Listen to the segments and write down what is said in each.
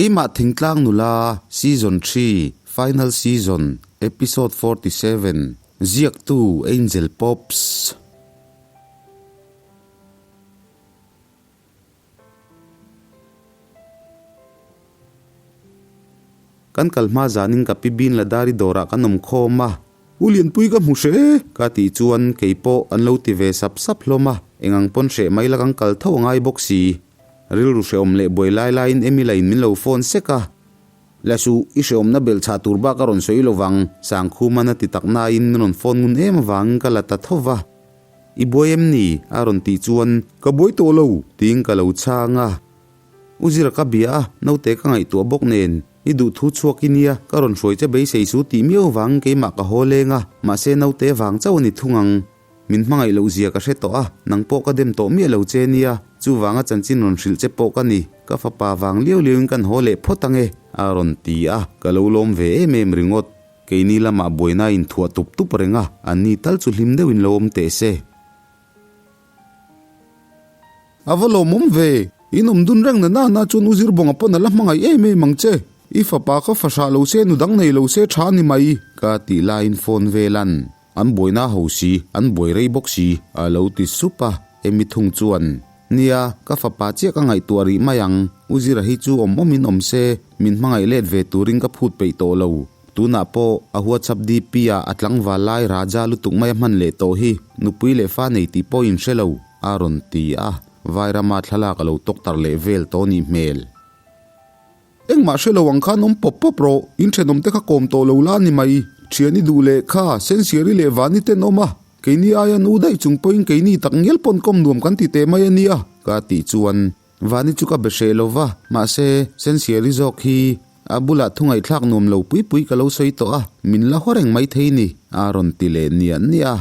Keimah Thingtlang Nula Season Xii Final Season Episode 47 Ziaktu Angel Pops. Kan kal hma zanin ka pi Bin Ladari dawrah kan awm khawm a. U Lianpui ka hmu hreh e! Ka tih chuan kei pawh an lo ti ve sap sap hlawm a, eng ang pawn hreh mai la kan kal tho a ngai bawk si. Rilru hrehawm leh buai lai laiin Emila in min lo phone sek a. La suh, i hrehawmna belh chhah tur bak a rawn sawi lo vang, Sangkhuman a ti tak nain min rawn phone ngun em avangin ka la ta tho va. I buai em ni? a rawn tih chuan, Ka buai tawh lo, tiin ka lo chhang a. U Zira ka bia a, naute ka ngaihtuah bawk nen, i duh thu chhuak i nia, ka rawn hruai che beisei su tih miau vangin keimah ka haw leng a, mahse naute vang chauh a ni thung ang. Min hmangaih loh zia ka hre tawh a, nang pawh ka dem tawh miah lo che nia, chuvanga chanchin rawn hrilh che pawh ka ni, ka fapa vang liau liauin kan haw leh phawt ang e, a rawn ti a, ka lo lawm ve em em ringawt. Keini lamah buaina a inthuah tup tup reng a, anni tal chu hlim deuhin lo awm teh se. A va lawmawm ve, in awm dun reng na nana chuan u Zirbawnga pawn a la hmangaih em em ang che. I fapa kha fa hrah lo se nu dang nei lo se tha a ni mai. Ka tih laiin phone velan an buaina ho si, an buai rei bawk si, a lo ti sup a, Emi thung chuan, Nia, ka fapa chiah ka ngaihtuah rih mai ang, u Zira hi chu awm awmin awm se, min hmangaih let ve turin ka phut peih tawh lo. Tunah pawh a WhatsApp DP ah a tlangval lai Raja lutuk mai a hman leh tawh hi nupui leh fa nei tih pawh in hre lo, a rawn ti a, Vairama thlalak a lo tawk tar leh vel tawh nih hmel. Engmah hre lo ang khan awm pawp pawp rawh, in thenawm te kha kawm tawh lo la ni mai, thian i duh leh kha Sensiari leh Vani ten awm a, keini aia nu daih chung pawhin keini tak ngial pawn kawm nuam kan ti teh mai a nia, ka tih chuan Vani chu ka be hreh lo va, mahse, Sensiari zawk hi a bulah thu ngaihthlak nuam lo pui pui ka lo sawi tawh a, min la haw reng mai thei ni, a rawn ti leh niah niah a.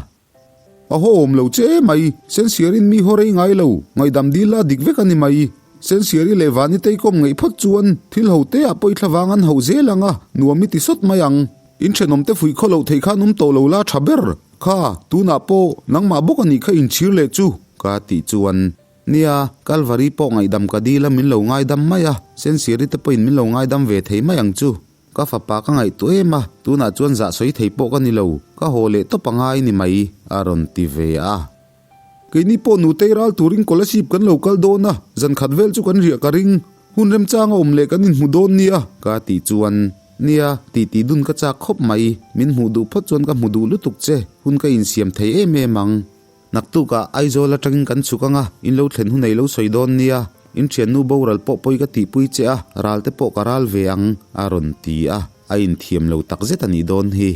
A haw awm lo che mai, Sensiarin mi haw rei ngai lo, ngaihdam dil la dik vek a ni mai. Sensiari leh Vani teikawm ngaih phawt chuan thil ho te ah pawh i thlavang an hauh zel ang a, nuam i ti sawt mai ang. In thenawmte fuih khaw loh theih khan awm tawh lo la tha ber. Kha, tunah pawh nangmah bawk a nih kha inchhir leh chu, ka tih chuan Nia, Kalvari pawh ngaihdam ka dil a min lo ngaidam mai a, Sensiari te pawhin min lo ngaidam ve thei mai ang chu. Ka fapa ka ngaihtuah em a, tunah chuan zah sawi thei pawh ka ni lo, ka haw leh tawp a ngai ni mai, a rawn ti ve a. Keini pawh nutei ral turin Kolasib kan lo kal dawn a, zan khat vel chu kan riah ka ring. Hun remchanga awm leh kan inhmu dawn nia, ka tih chuan, Nia, titi dun ka chak khawp mai, min hmuh duh phawt chuan ka hmu duh lutuk che, hun ka insiam thei em em ang. Naktukah Aizawl atangin kan chhuk anga, in lo thlen hun ei lo sawi dawn nia, in thiannu boral pawh pawi ka tihpui che a, ral te pawh ka ral ve ang, a rawn ti a, a inthiam lo takzet a nih dawn hi.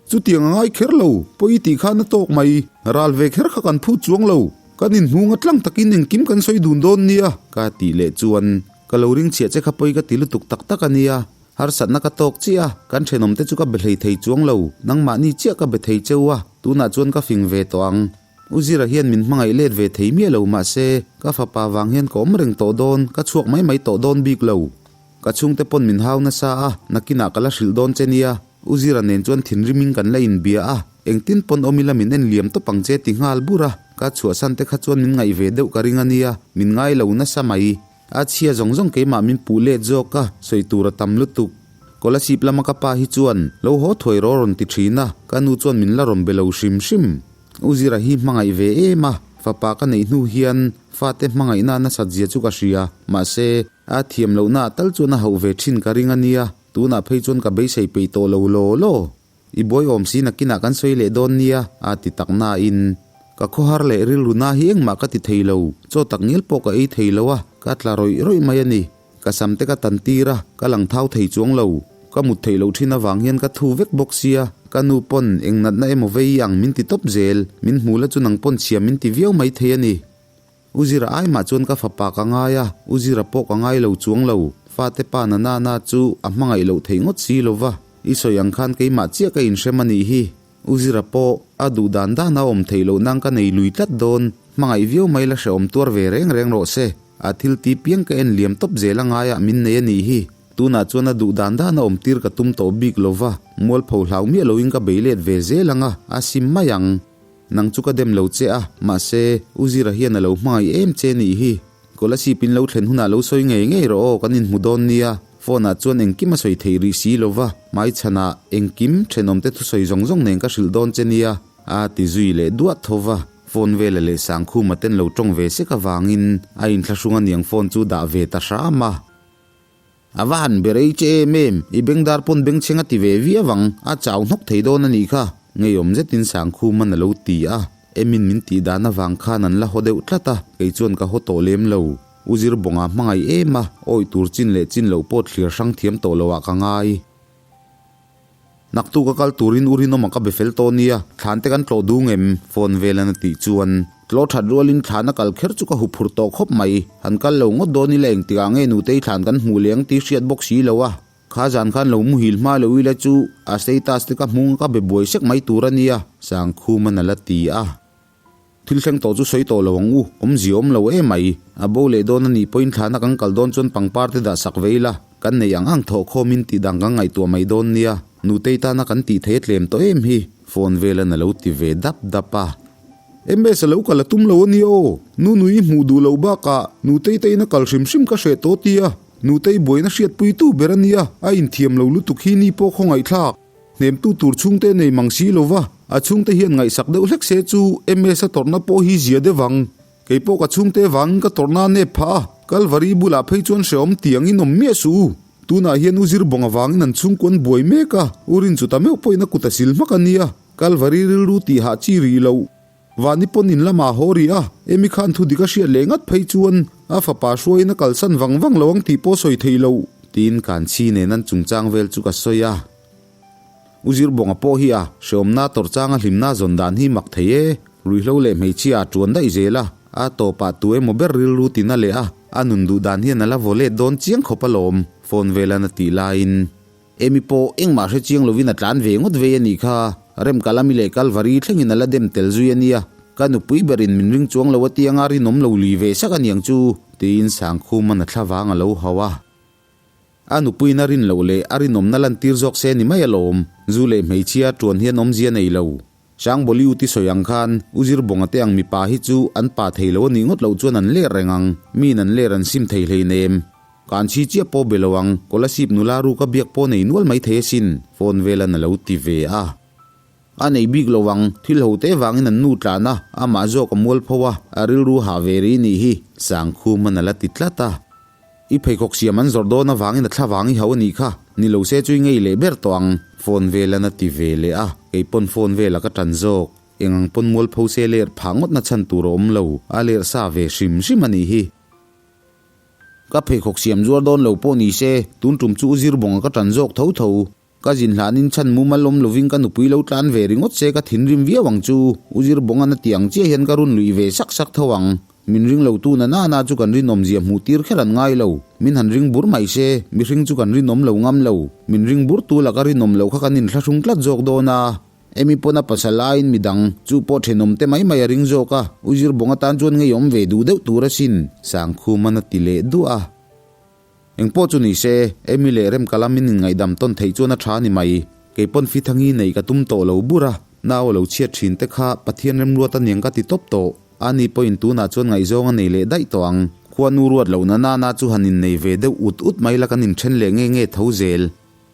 Chutiang a ngai kher lo, pawi tih khan a tawk mai, ral ve kher kha kan phut chuang lo, kan inhmung a tlang takin engkim kan sawi dun dawn nia, ka tih leh chuan ka lo ring chhiah che kha pawi ka ti lutuk tak tak a nia, Harsatna ka tawk chiah a, kan thenawmte chu ka be hlei thei chuang lo, nangmahni chiah ka be thei cheu a, tunah chuan ka fing ve tawh ang. U Zira hian min hmangaih let ve thei miah lo mahse, ka fapa vang hian ka awm reng tawh dawn, ka chhuak mai mai tawh dawn bik lo. Ka chhungte pawn min hau nasa a, nakinah ka la hrilh dawn che nia. U Zira nen chuan thinrimin kan la inbia a, engtin pawn awm ila min en liam tawp ang che ti nghal bur a, ka chhuahsan te kha chuan min ngaih ve deuh ka ring a nia, min ngai lo nasa mai. A chhia zawng zawng keimah min puh let zawk a, sawi tur a tam lutuk. Kolasib lama ka pa hi chuan lo haw thuai rawh rawn ti thin a, ka nu chuan min la rawn be lo hrim hrim. U Zira hi hmangaih ve em a, fapa ka neih hnu hian fate hmangaihna a nasat zia chu ka hria, mahse, a thiam lohna ah tal chuan a hauh ve thin ka ring a nia, tunah phei chuan ka beisei peih tawh lo law law. I buai awm si nakinah kan sawi leh dawn nia, a ti tak nain. Ka khawhar leh rilru na hi engmah ka ti thei lo, chaw tak ngial pawh ka ei thei lo a, ka tla rawih rawih mai a ni. Ka sam te ka tan tir a, ka lang thau thei chuang lo. Ka mut theih loh thin avang hian ka thu vek bawk sia, ka nu pawn eng natna emaw vei ang min ti tawp zel, min hmu la chu nang pawn chhia min ti viau mai thei a ni. U Zira ai mah chuan ka fapa ka ngai a, U Zira pawh ka ngai lo chuang lo. Fate pa na na na chu a hmangaih loh theih ngawt si lo va, i sawi ang khan keimah chiah ka inhrem a nih hi. U Zira pawh a duh dan dan a awm theih loh nang ka nei lui tlat dawn, hmangaih viau mai la hrehawm tuar ve reng reng rawh se. A thil ti piang ka en liam tawp zel a ngaiah min nei a nih hi. Tunah chuan a duh dan dan a awm tir ka tum tawh bik lo va, mualpho hlau miah loin ka bei let ve zel ang a, a sim mai ang. Nang chu ka dem lo che a, mahse, U Zira hian a lo hmangaih em che nih hi. Kolasib in lo thlen hunah lo sawi ngei ngei rawh aw, kan inhmu dawn nia. Phone ah chuan engkim a sawi theih rih si lo va, hmaichhanah engkim thenawmte thusawi zawng zawng nen ka hrilh dawn che nia, a ti zui leh duah tho va. Phone vela leh Sangkhuma ten lo tawng ve sek avangin a inthlahrung aniang phone chu dah ve ta hram a. A va han be rei che em em, i bengdar pawn bengchheng a ti ve viau ang, a chau hnawk thei dawn a nih kha, ngeiawm zetin Sangkhuman a lo ti a. Emin min tih dan avang khan an la haw deuh tlat a, kei chuan ka haw tawh lem lo. U Zirbawnga hmangaih em a, awih tur chin leh chin loh pawh thlir hrang thiam tawh loh ah ka ngai. Naktuk a kal turin u Rinawma ka be fel tawh nia, thlan te kan tlawh dung em? Phone velan a tih chuan tlawh that rualin thlan a kal kher chu ka huphurh tawh khawp mai. Han kal lo ngawt dawn ila engtikah nge nutei thlan kan hmuh leh ang tih hriat bawk si lo a. Kha zan khan lo muhil hma lo ila chu a status te ka hmung a ka be buai sek mai tur a nia, Sangkhuman a la ti a. Thil thleng tawh chu sawi tawh lo ang u, awmzia awm lo em mai. A bo leh dawn a nih pawhin thlana kan kal dawn chuan pangpar te dah sak ve ila, kan neih ang ang thawh khawmin tih dang kan ngaihtuah mai dawn nia. Nutei tana kan tih thei a tlem tawh em hi, phone velan a lo ti ve dap dap a. MS a lo kal a tum lo a nia aw, Nunui i hmuh duh loh bakah Nutei te ina kal hrim hrim ka hreh tawh tia, Nutei buaina hriatpuitu ber a nia, a inthiam lo lutuk hi ni pawh khawngaihthlak. Hnemtu tur chhungte nei mang si lo va, a chhungte hian ngaihsak deuh hlek se chu MS a tawrhna pawh hi zia deuh ang. Kei pawh ka chhungte vangin ka tawrhna a nep phah a, Kalvari bulah phei chuan hrehawm tiangin awm miah suh u. Tunah hian u Zirbawng avangin an chhungkuan buai mek a, u Rinchuta meuh pawhin a kut a sil hmak a nia, Kalvari rilru tih hah chi rih loh. Vani pawn in lamah a haw rih a, Amy khan thu dik a hriat leh ngat phei chuan a fapa hruaiin a kalsan vang vang lo ang tih pawh sawi thei lo. Tiin Kanchhi nen an chungchang vel chu ka sawi a. U Zirbawnga pawh hi a hreawmna tawrh changa hlimna zawn dan hi mak thei e. Ruihhlo leh hmeichhia a tuan daih zel a, a tawpah tu emaw ber rilru tina leh a, a nun duh dan hian a la vaw let dawn chiang khawp alawm, phone velan a tih laiin. Amy pawh engmah hre chiang lovin a tlan ve ngawt vei a nih kha. Remkalami leh Kalvari thlengin a la dem tel zui a nia. Ka nupui berin min ring chuang lo a tianga rinawm lo lui ve sak a niang chu, tiin Sangkhuman a thlavang a lo hau a. A nupuiin a rin loh leh a rinawmna lantir zawk se ni mai alawm. Zu leh hmeichhia ṭuan hian awmzia nei lo. Sangbawli u ti sawi ang khan U Zirbawnga te ang mipa hi chu an pa thei lo a nih ngawt loh chuan an ler reng ang. Miin an ler an sim thei hleinem. Kan chhi chiah pawh be lo ang, Kolasib nula ru ka biak pawh nei nual mai thei asin, phone velan a lo ti ve a. A nei bik lo ang, thil ho te vangin an nu tlan a, amah zawk a mual pho a, a rilru hah ve ri nih hi, Sangkhuman a la ti tlat a. I pheikhawk siam an zawrh dawn avangin a thlavang i hauh a nih kha, ni lo se chu i ngei leh ber tawh ang, phone velan a ti ve leh a, kei pawn phone velah ka ṭan zawk. Eng ang pawn mualpho se ler phah ngawtna chhan tur a awm lo, a ler sa ve hrim hrim a nih hi. Ka pheikhawk siam zuar dawn lo pawh ni se, tun tum chu u Zirbawnga ka ṭan zawk tho tho. Ka zin hlanin chhan mumal awm lovin ka nupui lo tlan ve ringawt se ka thinrim viau ang chu. U Zirbawnga na ti ang chiah hian ka run luih ve sak sak tho ang. Min ring lo tu na nana chu kan rinawmzia hmuh tir kher an ngai lo. Min han ring bur mai se, mihring chu kan rinawm lo ngam lo. Min ring bur tu laka rinawm loh kha kan inthlahrung tlat zawk dawn a. Emi pawn a pasal aiin midang chu pawh thenawm te mai mai a ring zawk a, U Zirbawnga tan chuan ngeiawm ve duh deuh tur asin, Sangkhuman a ti leh duah a. Engpawh chu ni se, Emi leh Remkalamin inngaihdam tawn theih chuan a tha a ni mai. Kei pawn Fithangi neih ka tum tawh lo bur a, nau a lo chhiat thin te kha Pathian remruat aniang ka ti tawp tawh. Ani pawhin tunah chuan ngaihzawng a nei leh daih tawh ang. Khuanu ruat lohna nana chu han innei ve deuh ut ut mai la kan inthen leh nge nge tho zel.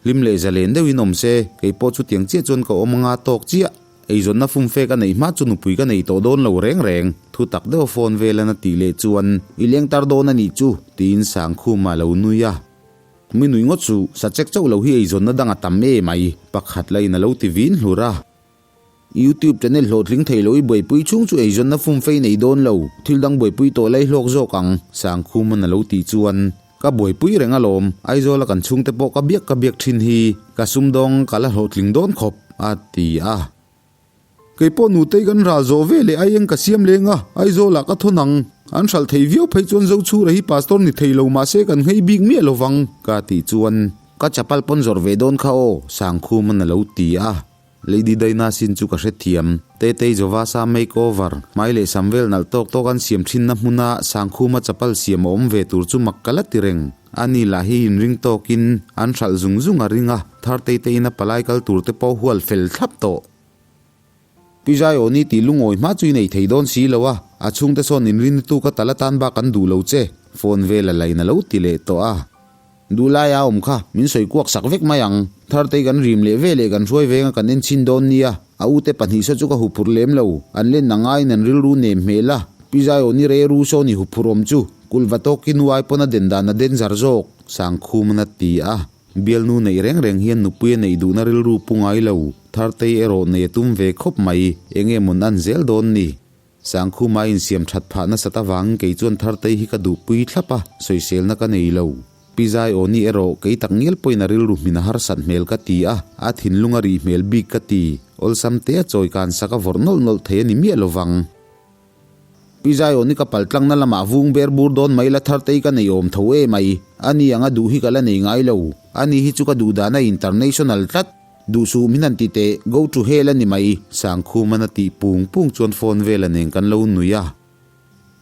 Hlim leh zalen deuhin awm se, kei pawh chutiang chiah chuan ka awm anga tawk chiah. Eizawnna fumfe ka neih hma chu nupui ka nei tawh dawn lo reng reng. Thu tak deuha phone velan a tih leh chuan, I leng tar dawn a nih chu, tiin Sangkhuma lo nui a. Mi nui ngawt suh, sachek chauh lo hi eizawnna dang a tam e mai, pakhat lain a lo ti vin hlur a. YouTube channel hlawhtling thei lo i buaipui chhung chu eizawnna fumfei nei dawn lo, thil dang buaipui tawh lai hlawk zawk ang, Sangkhuman a lo tih chuan ka buaipui reng alawm, Aizawla kan chhungte pawh ka biak ka biak thin hi ka sumdawng ka la hlawhtling dawn khawp, a ti a. Kei pawh nutei kan ral zawh ve leh aieng ka siam leng a, Aizawlah ka thawn ang, an hralh thei viau phei chuan Zochhura hi pastor ni thei lo mahse kan nghei bik miah lo vang, ka tih chuan ka chapal pawn zawrh ve dawn kha aw, Sangkhuman a lo ti a. Lady Diana sin chu ka hrethiam. Tetei Jovasa makeover, hmai leh sam vel nalh tawk tawk an siam thinna hmuna Sangkhuma chapal siam a awm ve tur chu mak ka la ti reng. Ani lah hi inring tawkin an hralh zung zung a ring a, Thartei te ina palai kal tur te pawh hual fel thlap tawh. Pi Zaiawni tih lungawi hma chu i nei thei dawn si lo a, a chhungte sawn inrintu ka tal atan bak an duh lo che, phone vel a lain a lo ti leh tawh a. Duhlaia a awm kha min sawi kuak sak vek mai ang. Thartei kan rim leh veleh kan hruai venga kan en chhin dawn nia. A ute pahnih saw chu ka huphurh lem lo. An len a ngaiin an rilru nem hmel a. Pi Zaiawni re ru sawn i huphurh awm chu kulh va tawk i nu ai pawn a den dan a den zar zawk, Sangkhum an a ti a. Bialnu neih reng reng hian nupui a neih duhna rilru pu ngai lo. Thartei erawh nei a tum ve khawp mai. Enge mawn an zel dawn ni? Sangkhuma insiam that phah nasat avangin kei chuan Thartei hi ka duhpui thlap a, sawiselna ka nei lo. Pi Zaiawni erawh kei tak ngial pawhin a rilru hmin a harsat hmel ka ti a, a thinlung a rih hmel bik ka ti. Awlsam te a chawi kan sak a vawrh nawlh nawlh thei a ni miah lovang. Pi Zaiawni ka paltlangna lamah vung ber bur dawn mai la Thartei ka nei awm tho e mai. Ani anga duh hi ka la nei ngai lo. Ani hi chu ka duh dan a international tlat. Duh suh min han ti teh, go to hell a ni mai, Sangkhuman a tih pung pung chuan phone vela nen kan lo nui a.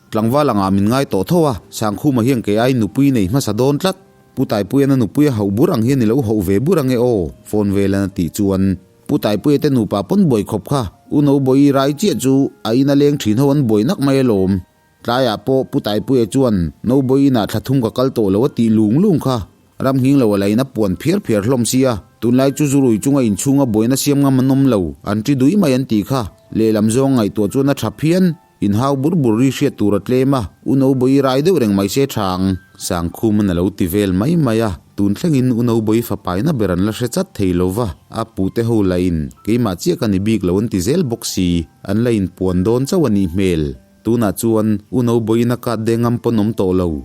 Tlangval angah min ngai tawh tho a, Sangkhuma hian kei ai nupui nei hmasa dawn tlat. Pu Taipuian a nupui a hauh bur ang hian i lo hauh ve bur ange aw, phone velan a tih chuan Pu Taipuia te nupa pawn buai khawp kha, U Nobawi rai chiah chu a in a leng thin ho an buai nak mai alawm. Tlaiah pawh Pu Taipuia chuan Nobawi inah thla thum ka kal tawh lo a tih lung lung kha. Ram nghing lo a lain a puan phiar phiar hlawm sia, tunlai chu zurui chunga inchhunga buaina siam ngam an awm lo, an ṭi dui mai an tih kha. Lehlam zawng ngaihtuah chuan a ṭha phian, inhau bur bur ri hriat tur a tlem a, U Nobawi rai deuh reng mai se ṭha ang. Sangkhuman a lo ti vel mai mai a, tun thlengin U Nobawi fapaina ber an la hre chat thei lo va, a pute ho lahin keimah chiah ka ni bik lo an ti zel bawk si, an la inpuan dawn chauh a nih hmel. Tunah chuan U Nobawiin a kat deng ngam pawn awm tawh lo.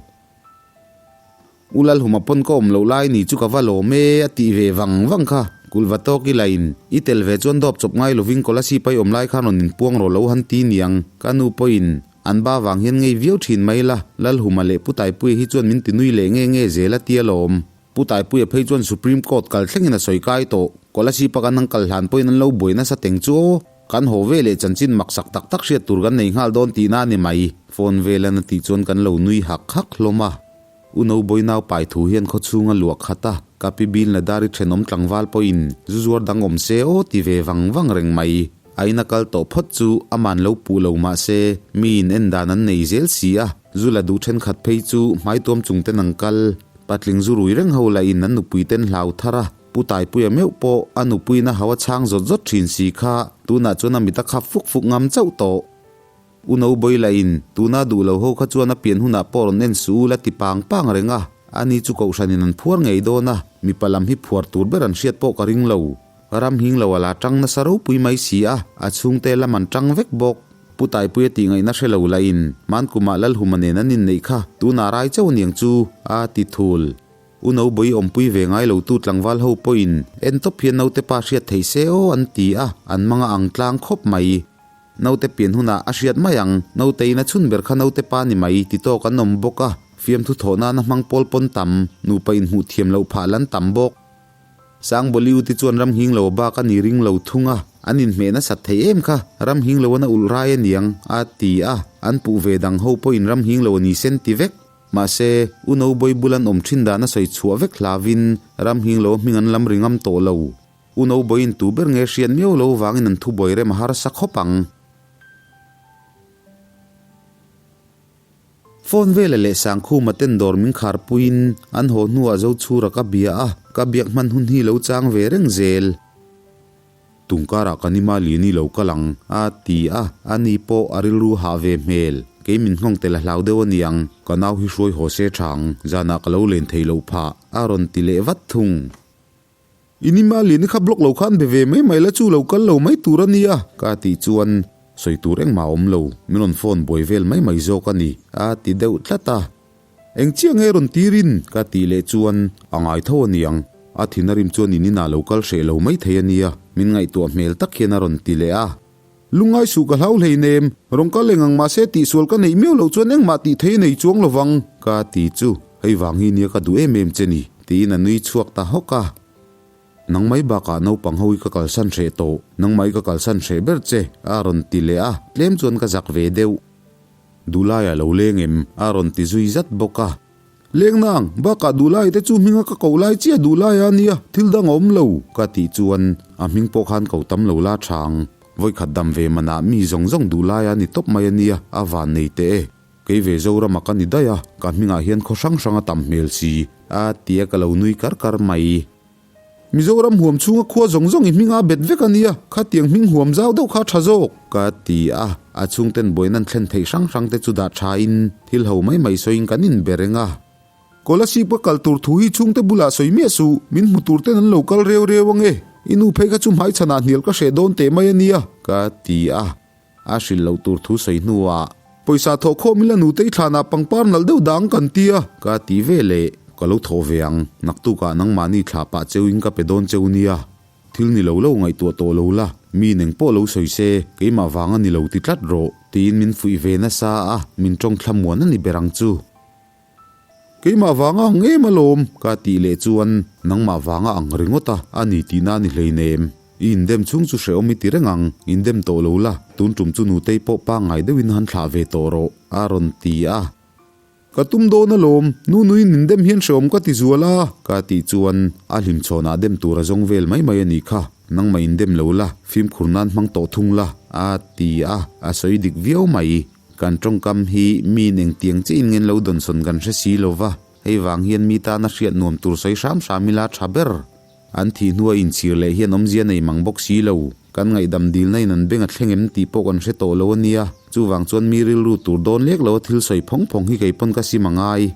U Lalhuma pawn ka awm loh lai ni chu ka va lawm e a tih ve vang vang kha. Kulh va tawk ila in i tel ve chuan dawp chawp ngai lovin Kolasib ai awm lai khan rawn inpuang rawh lo han ti niang. Ka nu pawhin an ba vang hian ngei viau thin mai la, Lalhuma leh Pu Taipuia hi chuan min ti nui leh nge nge zel a tia lawm. Pu Taipuia phei chuan Supreme Court kal thlengin a sawi kai tawh. Kolasib a kan han kal hlan pawhin an lo buai nasa teng chu aw. Kan haw ve leh chanchin maksak tak tak hriat tur kan nei nghal dawn tihna a ni mai. Phone velan a tih chuan kan lo nui hak hak hlawm a. U Nobawi nau pai thu hian khawchhung a luah khat a, ka pi bil na dar i thenawm tlangval pawhin zu zuar dang awm se aw ti ve vang vang reng mai. A ina kal tawh phawt chu aman lo puh lo mah se miin en dan an nei zel si a, zu la duh thenkhat phei chu hmaituam chung ten an kal. Patling zu rui reng ho lahin an nupui ten hlau thar a, Pu Taipuia meuh pawh a nupuiin a hau a chhang zawt zawt thin si kha tunah chuan a mit a khap fuk fuk ngam chauh tawh. U Nobawi lahin tuna duh lo ho kha chuan a pian hunah pawh rawn en suh u la ti pang pang reng a, ani chu kohhranin an phuar ngei dawn a, mipa lam hi phuar tur ber an hriat pawh ka ring lo. Ram hing lo a la tang nasa ropui mai si a, a chhungte lam an tang vek bawk. Pu Taipuia tih ngaihna hre lo lahin Mankumah Lalhuma nen an inneih kha tunah rai chauh aniang chu a ti thul. U Nobawi awmpui ve ngai lo tu tlangval ho pawhin en tawp hian naute pa hriat theih se aw an ti a, an manga ang tlang khawp mai. Naute pian hunah a hriat mai ang, naute in a chhun ber kha naute pa ni mai ti tawk an awm bawk a, fiamthu thawh nana hmang pawl pawn tam, nupa inhmuh thiam loh phah lan tam bawk. Sangbawli uti chuan ram nghing lo bak a ni ring lo thung a, an inhmeh nasat thei em kha, ram nghing lo an a ulh rai aniang, a ti a, an puh ve dang ho pawhin ram nghing lo a ni sen ti vek. Mahse, U Nobawi bul an awm thin dan a sawi chhuah vek hlavin ram nghing lo hming an lam ri ngam tawh lo. U Nobawiin tu ber nge hriat miau lo vangin an thubuai rem a harsa khawp ang. Phone vela leh Sangkhuma ten dawr min khar puiin an haw hnuah Zochhura ka bia a, ka biak hman hun hi lo chang ve reng zel. Tungkarah kan ima Liani lo kal ang, a ti a, ani pawh a rilru hah ve hmel. Kei min nghawng tel a hlau deuh a niang, ka nau hi hruai haw se tha ang, zanah ka lo len thei loh phah, a rawn ti leh vat thung. In ima Liani kha block lo khan be ve mai mai la chu lo kal lo mai tur a nia, ka tih chuan sawi tur engmah a awm lo, min rawn phone buai vel mai mai zawk a ni, a ti deuh tlat a. Eng chiah nge rawn tirin? Ka tih leh chuan a ngai tho a niang. A thin a rim chuan in inah lo kal hreh lo mai thei a nia, min ngaihtuah hmel tak hian a rawn ti leh a. Lungngai suh ka hlau hleinem, rawn kal eng ang mahse tihsual ka neih miau loh chuan engmah tih thei a nei chuang lovang. Ka ti chu, hei vang hi nia ka duh em em che ni, tiin a nui chhuak ta hawk a. Nang mai bakah naupang ho hi ka kalsan hreh tawh, nang mai ka kalsan hreh ber che, a rawn ti leh a, tlem chuan ka zak ve deuh. Duhlai a lo leng em? A rawn ti zui zat bawk a. Leng nang, bakah Duhlai te chu hminga ka koh lai chiah Duhlai a nia, thil dang a awm lo, ka tih chuan a hming pawh khan ko tam lo la tha ang. Vawikhat dam ve manah mi zawng zawng duh lai a ni tawp mai a nia, a van nei teh e. Kei ve Zorama ka ni daih a, ka hmingah hian khaw hrang hrang a tam hmel si, a ti a ka lo nui kar kar mai. Mizoram huam chhunga khua zawng zawng i hminga bet vek a nia, khatiang hming huam zau deuh kha tha zawk. Ka ti a, a chhungten buaina an thlen theih hrang hrang te chu dah thain thil ho mai mai sawiin kan inbe reng a. Kolasib ka kal tur thu hi chhungte bulah sawi miah suh, min hmu tur ten an lo kal reu reu ange, i nu phei kha chu hmaichhanah hnial ka hreh dawn teh mai a nia. Ka ti a, a hrilh loh tur thu sawi hnuah. Pawisa thawh khawm ila nutei thlanah pangpar nalh deuh dang kan ti a. Ka ti ve leh, ka lo thawh ve ang, naktukah nangmahni thlah pah cheuin ka pe dawn cheu nia. Thil ni lo lo ngaihtuah tawh lo la, mi neng pawh lo sawi se, keimah vang a ni lo ti tlat rawh, tiin min fuih ve nasa a, min tawng thlamuan a ni ber ang chu. Keimah vanga ang em alawm? Ka tih leh chuan, Nangmah vanga ang ringawt a, a ni tihna a ni hleinem. I indem chhung chu hrehawm i ti reng ang, indem tawh lo la, tun tum chu nutei pawh pangngai deuhin han thlah ve tawh rawh, a rawn ti a. Ka tum dawn alawm, nu nuin min dem hian hrehawm ka ti zual a. Ka tih chuan, a hlimchhawnah dem tur a zawng vel mai mai a nih kha, nangmah indem lo la, fimkhur nan hmang tawh thung la, a ti a, a sawi dik viau mai. Kan tawngkam hi miin engtiang chiah in ngen lo dawnsawn kan hre si lo va, hei vang hian mi tana hriat nuam tur sawi hram hram ila tha ber. An thih hnua inchhir leh hian awmzia nei mang bawk si lo. Kan ngaihdam dilna in an beng a thleng em tih pawh kan hre tawh lo a nia, chuvang chuan mi rilru tur dawn lek lo a thil sawi phawng phawng hi kei pawn ka sim a ngai.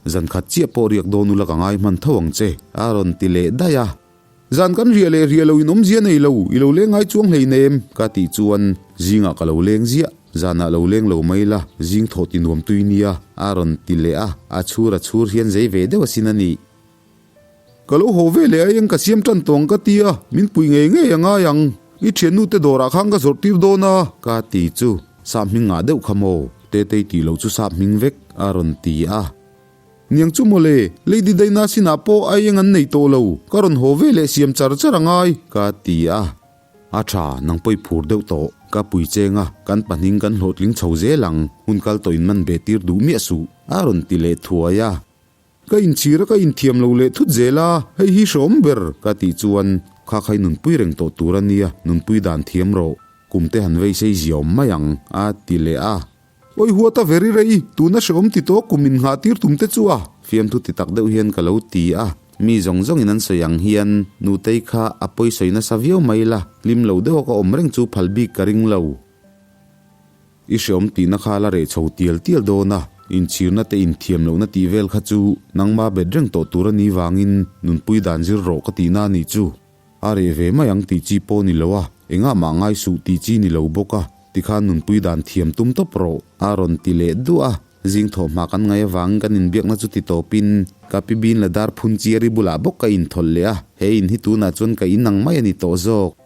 Zan khat chiah pawh riak dawn ula ka ngai hman tho ang che, a rawn ti leh daih a. Zan kan riah leh riah lo in awmzia nei lo, i lo leng ngai chuang hleinem, ka tih chuan zingah ka lo leng ziah, zanah lo leng lo mai la, zing thawh ti nuam tui nia, a rawn ti leh a, a chhur a chhur hian zei ve deuh asin a nih. Ka lo haw ve leh a eng ka siam tan tawng ka ti a, min pui ngei ngei a ngai ang, i thiannu te dawrah khan ka zawrh tir dawn a. Ka ti chu, sap hming ngah deuh kha maw, Tetei tih loh chu sap hming vek, a rawn ti a. Niang chu mawle, Lady Daina sinah pawh ai eng an nei tawh lo, ka rawn haw ve leh siam char char a ngai, ka ti a. A tha, nang pawh i phur deuh tawh, ka pui cheng a, kan pahning kan hlawhtling chho zel ang, hun kal tawh in man ve tir duh miah suh, a rawn ti leh thuai a. Ka inchhir a ka inthiam lo leh thut zel a, hei hi hreawm ber, ka tih chuan, Kha khai nunpui reng tawh tur a nia, nunpui dan thiam rawh, kum te han vei sei ziaawm mai ang, a ti leh a. Awi huat a veri rei, tuna hreawm ti tawh kum in nghah tir tum te chu a. Fiamthu ti tak deuh hian ka lo ti a, mi zawng zawng in an sawi ang hian Nutei kha a pawi sawi nasa viau mai la, hlim lo deuh a ka awm reng chu phal bik ka ring lo. I hreawm tihna kha la reh chho tial tial dawn a, inchhirna te inthiam lohna tih vel kha chu nangma bet reng tawh tur a nih vangin nunpui dan zir rawh ka tihna a nih chu. A reh ve mai ang tih chi pawh ni lo a, engah mah ngai suh tih chi ni lo bawk a, tikhan nunpui dan thiam tum tawp rawh, a rawn ti leh duah a. Zing thawhhma kan ngaih avangin kan inbiakna chu ti tawpin ka pi bin la dar phun chiari bulah bawk ka inthawlh leh a, he in hi tunah chuan ka in ang mai a ni tawh zawk.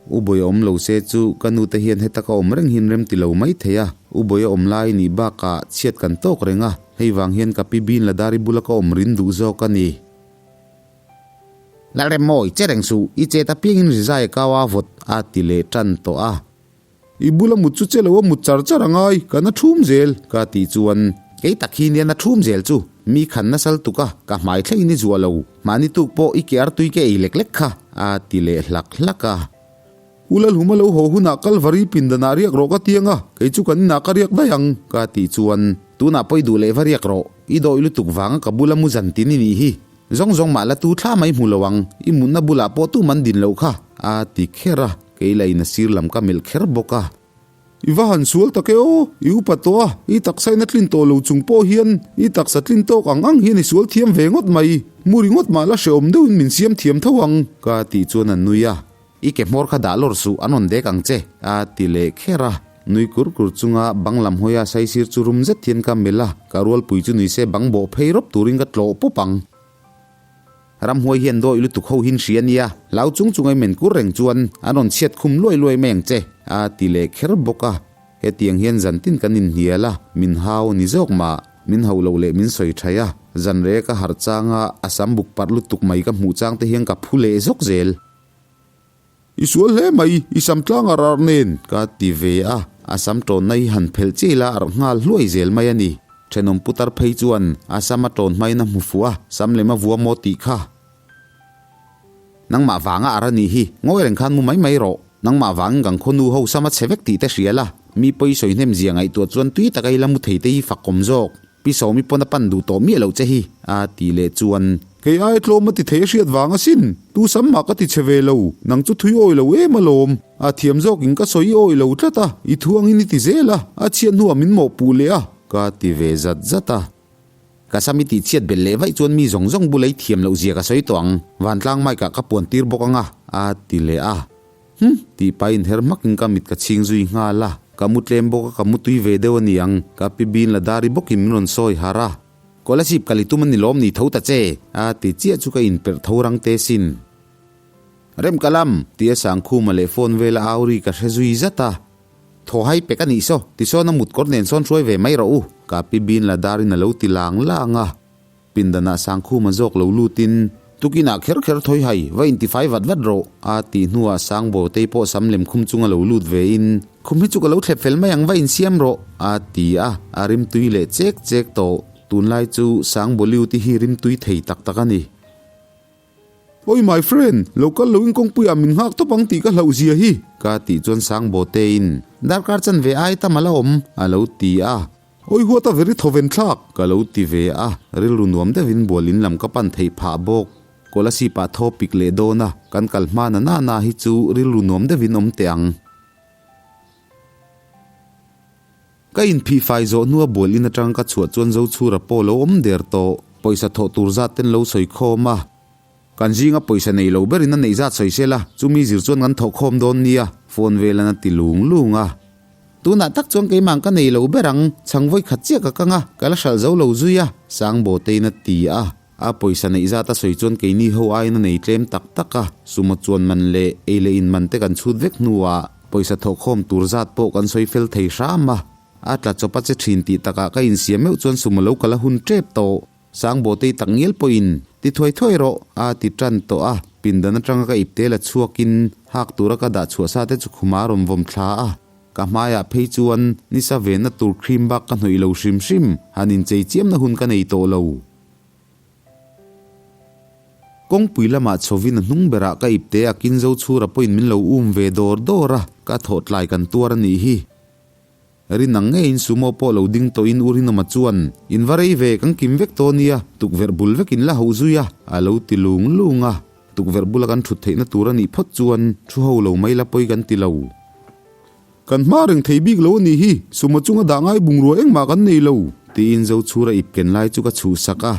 U Bawi a awm lo se chu ka nute hian heta ka awm reng hian rem ti lo mai thei a, U Bawi a awm lai nih bakah chhiat kan tawk reng a, hei vang hian ka pi bin la dari bula ka awm rin duh zawk a ni. Lalremmawi, che reng suh, i chet apiangin rizai a kau a vawt a ti leh tan tawh a. I bula mut chu che lo a mut char char a ngai, ka na thum zel, ka tih chuan. Kei tak hi nia na thum zel chu, mi khan nasal tuk a, ka hmai thlengin i zuah lo, mahni tuk pawh i ke artui ke ei lek lek kha, a ti leh hlak hlak a. U Lalhuma lo haw hunah Kalvari pindanah riak rawh ka ti ang a, kei chu kan inah ka riak daih ang, ka tih chuan. Tunah pawh i duh leh va riak rawh, i dawi lutuk vanga ka bula mu zan tin i nih hi, Zawng zawng mah la tu thla mai hmu lo ang, i mutna bulah pawh tu man din loh kha, a ti kher a, kei la in a sir lam ka melh kher bawk a. I va han sual tak e aw, i upa tawh a, i taksa in a tlin tawh lo chung pawh hian i taksa tlin tawk ang ang hian i sual thiam ve ngawt mai, mu ringawt mah la hrehawm deuhin min siam thiam tho ang, ka tih chuan a nui a. I ke hmawr kha dah lawr suh, an rawn dek ang che, a ti leh kher a. Nui kur kur chunga bang lam hawia saisir chu rum zet hian ka melh a, ka rualpui chu nui se bang bawh phei rawp turin ka tlawh pawp ang. Ramhuai hian dawi lutuk ho hin hria nia, hlau chung chunga i men kur reng chuan an rawn chhiat khum luai luai mai ang che, a ti leh kher bawk a. Hetiang hian zantin kan inhnial a, min hau ni zawk mah, min hauh loh leh min sawi thaih a, zanre ka harh changa a sam buk parh lutuk mai ka hmuh chang te hian ka phu leh zawk zel. I sual hle mai, i sam tlang ar ar nen, ka ti ve a, a sam tawnna hi han phelh chiah ila arh nghal hluai zel mai a ni. Thenawm putar phei chuan a sam a tawn hmain a hmu fuh a, sam lem a vua maw tih kha. Nangmah vanga ar a nih hi, ngawi reng khan mu mai mai rawh. Nangmah vangin kan khawnu ho sam a chhe vek tih te hria la, mi pawi sawi hnem zia ngaihtuah chuan tui taka i la mu thei te hi fakawm zawk. Pi Sawmi pawn a pan duh tawh miah loh che hi, a ti leh chuan. Kei ai tlawm a ti thei a hriat vang asin, tu sam mah ka ti chhe ve lo, nang chu thui awi lo em alawm. A thiam zawkin ka sawi awi lo tlat a, i thu angin i ti zel a, a chhiat hnuah min mawhpuh leh a, ka ti ve zat zat a. Ka sam i tihchhiat belh leh vaih chuan mi zawng zawng bula i thiam loh zia ka sawi tawh ang, vantlang mic ah ka puan tir bawk ang a, a ti leh a. Hm! Tih pahin her hmakin ka mit ka chhing zui nghal a, ka mu tlem bawk a ka mu tui ve deuh a ni ang, ka pi bin la dari bawkin min rawn sawi harh a. Kolasib kal i tum a ni lawm ni tho ta che, a ti chiah chu ka inperh tho rang te sin. Rem ka lam! Tia Sangkhuma leh phone vela au ri ka hre zui zat a. Thaw hai pek a nih saw, tisawn a mutkawr nen sawn hruai ve mai rawh u, ka pi bin la darin a lo ti lang lang a. Pindanah Sangkhuma zawk lo lutin, Tukinah kher kher thawi hai, va intifai vat vat rawh, a tih hnuah Sangbawtei pawh sam lem khum chunga lo lut vein, Khum hi chu ka lo thlep fel mai ang, va insiam rawh, a ti a, a rimtui leh chek chek tawh. Tunlai chu Sangbawliuti hi rimtui thei tak tak a ni. Oi my friend, lo kal lo in kawngpui ah min nghak tawp ang tih ka hlauh zia hi. Ka tih chuan Sangbaw te in darkar chan ve ai tam a la awm a lo ti a. Oi huat a veri thawven thlak. Ka lo ti ve a, rilru nuam deuh in bual in lam ka pan theih phah bawk. Kolasib ah thaw pik leh dawn a, kan kal hma na na na hi chu rilru nuam deuh in awm teh ang. Ka inphih fai zawh hnua bual in atang ka chhuah chuan Zochhura pawh lo awm der tawh. Pawisa thawh tur zat ten lo sawi khawm a. Kan zinga pawisa nei lo berin a neih zat sawi sela, chumi zir chuan kan thawh khawm dawn nia, phone velan a ti lung lung a. Tunah tak chuan keimah ka nei lo ber ang, chhang vawi khat chiah ka kang a, ka la hralh zo lo zui a, Sangbawtein a ti a. A pawisa neih zat a sawi chuan keini ho aiin a nei tlem tak tak a, sumo chuan man leh ei leh in man te kan chhut vek hnuah pawisa thawhkhawm tur zat pawh kan sawi fel thei hram a. A tla chawp a che thin tih takah ka insiam meuh chuan sumo lo kal a hun tep tawh. Sangbawtei tak ngial pawhin ti thuai thuai rawh a ti tan tawh a, pindan atanga ka ipte la chhuakin hak tura ka dah chhuah sa te chu khuma a rawn vawm thla a. Ka hmaiah phei chuan nisa venna tur cream bak ka hnawih lo hrim hrim, han inchei chiamna hun ka nei tawh lo. Kawngpui lamah chhovin a hnung berah ka ipte a kinzo chhura pawhin min lo um ve dawr dawr a, ka thawh tlai kan tuar a nih hi. Rin ang ngeiin sumo pawh lo ding tawhin u Rinawma chuan, In va rei ve, kan kim vek tawh nia, tukverh bul vekin la hauh zui a, a lo ti lung lung a. Tukverh bula kan thut theihna tur a nih phawt chuan thu ho lo mai la pawi kan ti lo. Kan hma reng thei bik lo a nih hi, sumo chunga dah ngai bungrua engmah kan nei lo. Tiin Zochhura ip ken lai chu ka chhuhsak a.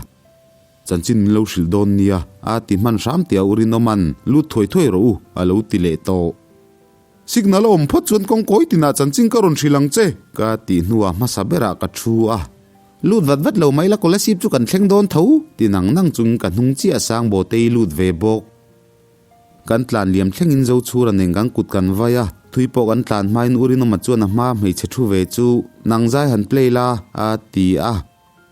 Chanchin min lo hrilh dawn nia, a ti hman hram tih a u Rinawma'n, Lut thuai thuai rawh u, a lo ti leh tawh. Signal a awm phawt chuan kawngkawi tinah chanchin ka rawn hrilh ang che. Ka tih hnuah hmasa berah ka thu a. Lut vat vat lo mai la Kolasib chu kan thleng dawn tho, ti nang nang chungin ka hnung chiah Sangbawtei lut ve bawk. Kan tlan liam thlengin Zochhura nen kan kut kan vai a, thui pawh kan tlan hmain U Rinawma chuan a hma hmeichhe thu ve chu nang zai han play la, a ti a.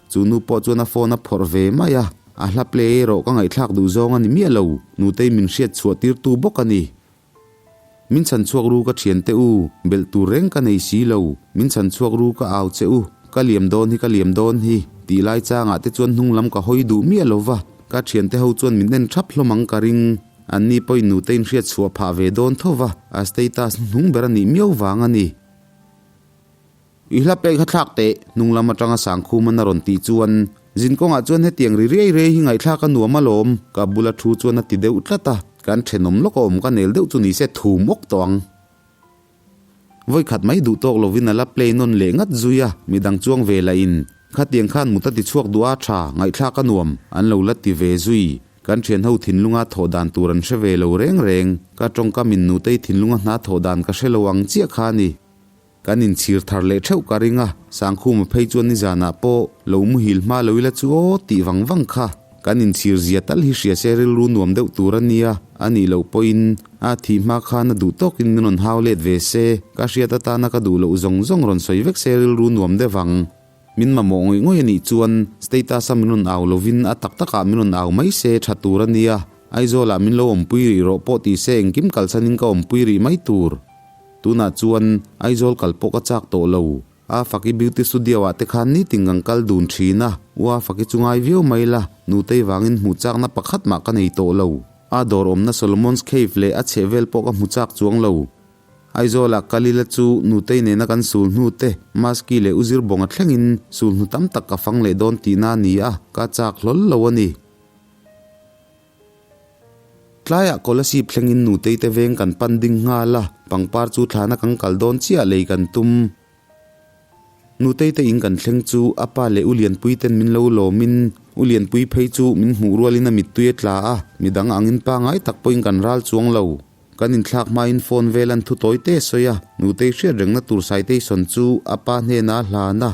Chu nu pawh chuan a phone a phawrh ve mai a, a hla play erawh ka ngaihthlak duh zawng a ni miah lo, nutei min hriat chhuah tirtu bawk a ni. Min chhan chhuak ru ka thian te u, belh tur reng ka nei si lo, min chhan chhuak ru ka au che u, ka liam dawn hi ka liam dawn hi, tih lai changah te chuan hnung lam ka hawi duh miah lo va, ka thiante ho chuan min en thap hlawm ang ka ring. Anni pawhin nute in hriat chhuah phah ve dawn tho va, a status hnung ber a nih miau vang a ni. I hla pek kha thlak teh, hnung lam atanga Sangkhuman a rawn tih chuan, Zin kawngah chuan hetiang ri riai riai hi ngaihthlak a nuam alawm, ka bula thu chuan a ti deuh tlat a, kan thenawm lawk a awm ka nel deuh chu ni se thum awk tawh ang. Vawikhat mai duh tawk lovin a la play nawn leh ngat zui a, midang chuang ve lah in, Khatiang khan mut a ti chhuak duh a tha, ngaihthlak a nuam, an lo la ti ve zui. Kan thianho thinlunga thawh dan tur an hre ve lo reng reng, ka tawngkam in nutei thinlunga hna thawh dan ka hre lo ang chiah kha a ni. Kan inchhir thar leh theuh ka ring a, Sangkhuma phei chuan nizanah pawh lo muhil hma lo ila chu aw tih vang vang kha. Kan inchhir zia tal hi hria se rilru nuam deuh tur a nia, a nih loh pawhin a thih hma khan a duh tawkin min rawn hau let ve se, ka hriat atana ka duh loh zawng zawng rawn sawi vek se rilru nuam deuh ang. Min mamawh ngawih ngawih a nih chuan status a min rawn au lovin a tak takah min rawn au mai se tha tur a nia, Aizawlah min lo awmpui rih rawh pawh ti se engkim kalsanin ka awmpui rih mai tur. Tunah chuan Aizawl kal pawh ka chak tawh lo. A Faki Beauty Studio ah te khan nitin kan kal dun thin a, u A Faki chu ngai viau mai la, nutei vangin hmuh chakna pakhat mah ka nei tawh lo. A dawr awmna Solomon's Cave leh a chhehvel pawh ka hmu chak chuang lo. Aizawlah kal ila chu Nutei nena kan sul hnu te, Maski leh Uzir Bawnga thlengin sul hnu tam tak ka fang leh dawn tihna a ni a, ka chak hlawl lo a ni. Tlaiah Kolasib thlengin Nutei te veng kan pan ding nghal a, pangpar chu thlana kan kal dawn chiah lei kan tum. Nutei te in kan thleng chu a pa leh U Lianpui ten min lo lawmin U Lianpui phei chu min hmuh rualin a mittui a tla a, midang angin pangai tak pawhin kan ral chuang lo. Kan inthlak hmain phone vel an thu tawi te sawi a, Nutei hriat rengna tur Saiteison chu a pa hnenah a hlan a,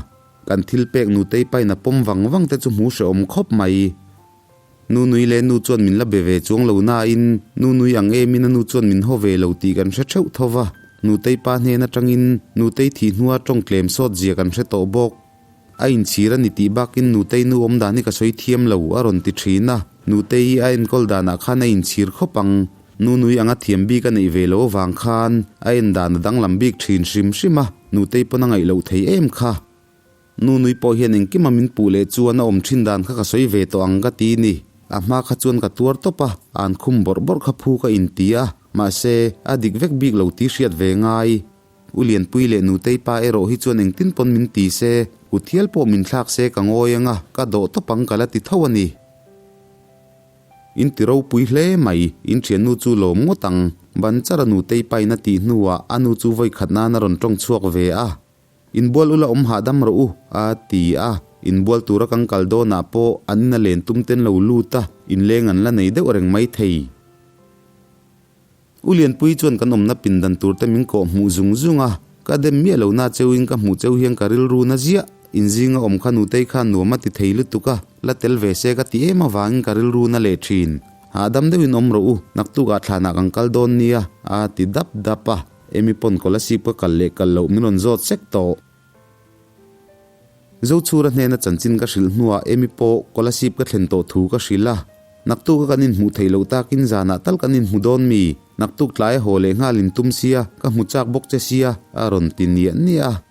kan thil pek Nutei pain a pawm vang vang te chu hmu hrehawm khawp mai. Nunui leh nu chuan min la be ve chuang lo nain Nunui ang emin a nu chuan min haw ve lo tih kan hre theuh tho va, Nutei pa hnen atangin Nutei thih hnua tawng tlem sawt zia kan hre tawh bawk. A inchhir a ni tih bakin Nutei nu awm dan hi ka sawi thiam lo a rawn ti thin a, Nutei hi a enkawl danah khan a inchhir khawp ang. Nunui anga thiam bik a neih ve loh avang khan a en dan a danglam bik thin hrim hrim a, Nutei pawn a ngaih loh thei em kha. Nunui pawh hian engkima min puh leh chuan a awm thin dan kha ka sawi ve tawh ang ka ti ni. A hma kha chuan ka tuar tawp a, an khum bawrh bawrh kha phu ka inti a, mahse, a dik vek bik lo tih hriat ve ngai. U Lianpui leh Nutei pa erawh hi chuan engtin pawn min ti se, kut hial pawh min thlak se ka ngawi ang a, ka dawh tawp ang ka la ti tho a ni. In ti ropui hle mai, in thiannu chu lawm ngawt ang. Ban char a Nutei pain a tih hnuah a nu chu vawi khat nan a rawn tawng chhuak ve a. Inbual ula awm hahdam rawh u, a ti a. Inbual tura kan kal dawnah pawh an ina len tum ten lo lut a, inleng an la nei deuh reng mai thei. U Lianpui chuan kan awmna pindan tur te min kawh hmuh zung zung a, ka dem miah lo na cheuin ka hmuh cheu hian ka rilru na ziah. Inzinga awm kha nutei khan nuam a ti thei lutuk a, la tel ve se ka ti em avangin ka rilru na leh thin. Hahdam deuhin awm rawh u, naktukah thlanah kan kal dawn nia, a ti dap dap a. Emi pawn Kolasib ka kal leh kal loh min rawn zawt sek tawh. Zochhura hnena chanchin ka hrilh hnuah Emi pawh Kolasib ka thlen tawh thu ka hrilh a. Naktuk a kan inhmuh theih loh takin zanah tal kan inhmu dawn mi? Naktuk tlai a haw leh nghal in tum sia, ka hmu chak bawk che sia, a rawn ti niah niah a.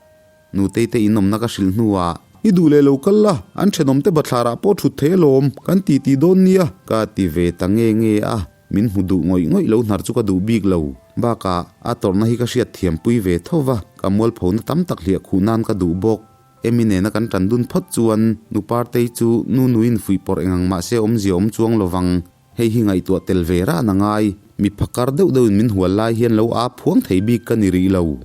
Nutei te inawmna ka hrilh hnuah. I duh leh lo kal la, an thenawmte bathlarah pawh thut thei alawm, kan ti ti dawn nia. Ka ti ve ta nge nge a. Min hmu duh ngawih ngawih lo hnar chu ka duh bik lo. Bakah, a tawrhna hi ka hriat thiampui ve tho va, ka mualphona tam tak hliah khuh nan ka duh bawk. Emi nena kan tan dun phawt chuan, nu Partei chu nu nuin fuih pawrh engang mah se awmzia awm chuang lo vang. Hei hi ngaihtuah tel ve ran a ngai. Mi phakar deuh deuhin min hual lai hian lo aa phuang thei bik ka ni rih lo.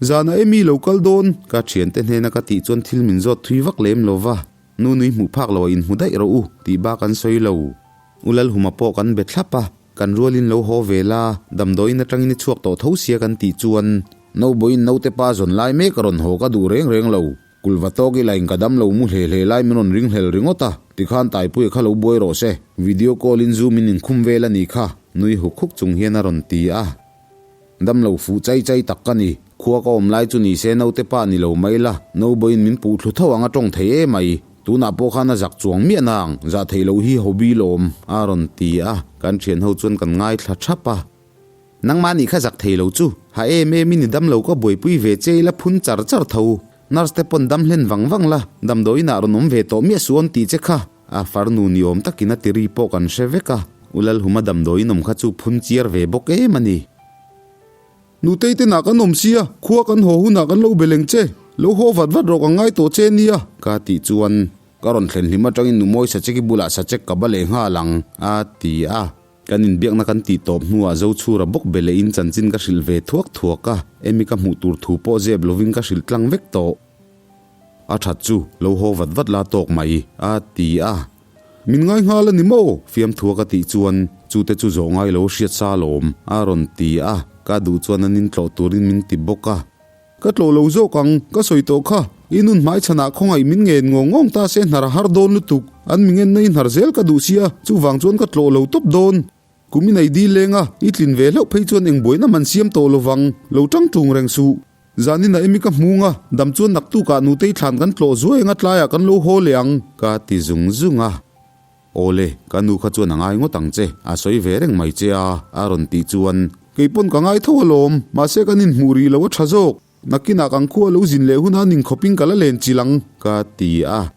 Zanah Emi lo kal dawn? Ka thiante hnena ka tih chuan thil min zawt thui vak lem lo va. Nu nui hmuh phak lo a inhmu daih rawh u tih bak an sawi lo. U Lalhuma pawh kan be thlap a, kan rualin lo haw ve la, damdawiin atangin i chhuak tawh tho sia kan tih chuan. Naubawiin naute pa zawn lai mek a rawn haw ka duh reng reng lo. Kulva tawk ila in ka dam lo mu hle hle lai min rawn ring hlel ringawt a, tikhan Taipuia kha lo buai rawh se, video call in zoom in inkhum vel a nih kha, nui huk huk chung hian a rawn ti a. Dam lo fuh chai chai tak ka ni. Khua ka awm lai chu ni se naute pa ni lo mai la, Naubawiin min puh thlu tho ang a tawng thei em mai. Tunah pawh khan a zak chuang miah na ang, zah theih loh hi hobby lawm, a rawn ti a, kan thian ho chuan kan ngaithla thap a. Nangmah nih kha zak thei lo chu, ha em em in i dam lo ka buaipui ve che ila phun char char tho. Nurse te pawn dam hlen vang vang la, damdawiin ah rawn awm ve tawh miah suh awn tih che kha. A farnu ni awm takin a tiri pawh kan hre vek a, U Lalhuma damdawiin awm kha chu phun chiar ve bawk em a ni. Nutei te nah kan awm sia, khua kan haw hunah kan lo be leng che, lo haw vat vat rawh ka ngai tawh che nia. Ka tih chuan ka rawn thlen hlim atangin nu Mawi Sacheki bulah Sachek ka ba leh nghal ang, a ti a. Kan inbiakna kan tih tawp hnuah Zochhura bawk be lehin chanchin ka hrilh ve thuak thuak a, Emi ka hmuh tur thu pawh zep lovin ka hrilh tlang vek tawh. A that chu, lo haw vat vat la tawk mai, a ti a. Min ngai nghal a ni maw? Fiamthua ka tih chuan, Chute chu zawh ngai lo hriat sa alawm, a rawn ti a. Ka duh chuan an intlawh turin min ti bawk a. Ka tlawh lo zawk ang, ka sawi tawh kha. I nun hmai chhanah khawngaih min ngen ngawng ngawng ta se hnar a har dawn lutuk. An mi ngenna i hnar zel ka duh sia, chuvang chuan ka tlawh lo tawp dawn. Kum i nei dil leng a, i tlin ve hlauh phei chuan eng buaina man siam tawh lovang, lo tang tung reng suh. Zaninah emi ka hmung a, dam chuan naktukah nutei thlan kan tlawh zuai anga tlaiah kan lo haw leh ang, ka ti zung zung a. Awle, ka nu kha chuan a ngai ngawt ang che, a sawi ve reng mai che a, a rawn tih chuan. Kei pawn ka ngai tho alawm, mahse kan inhmuh rih lo a tha zawk. Nakinah kan khua lo zin leh huna ningkhawpin ka la len chilh ang, ka ti a.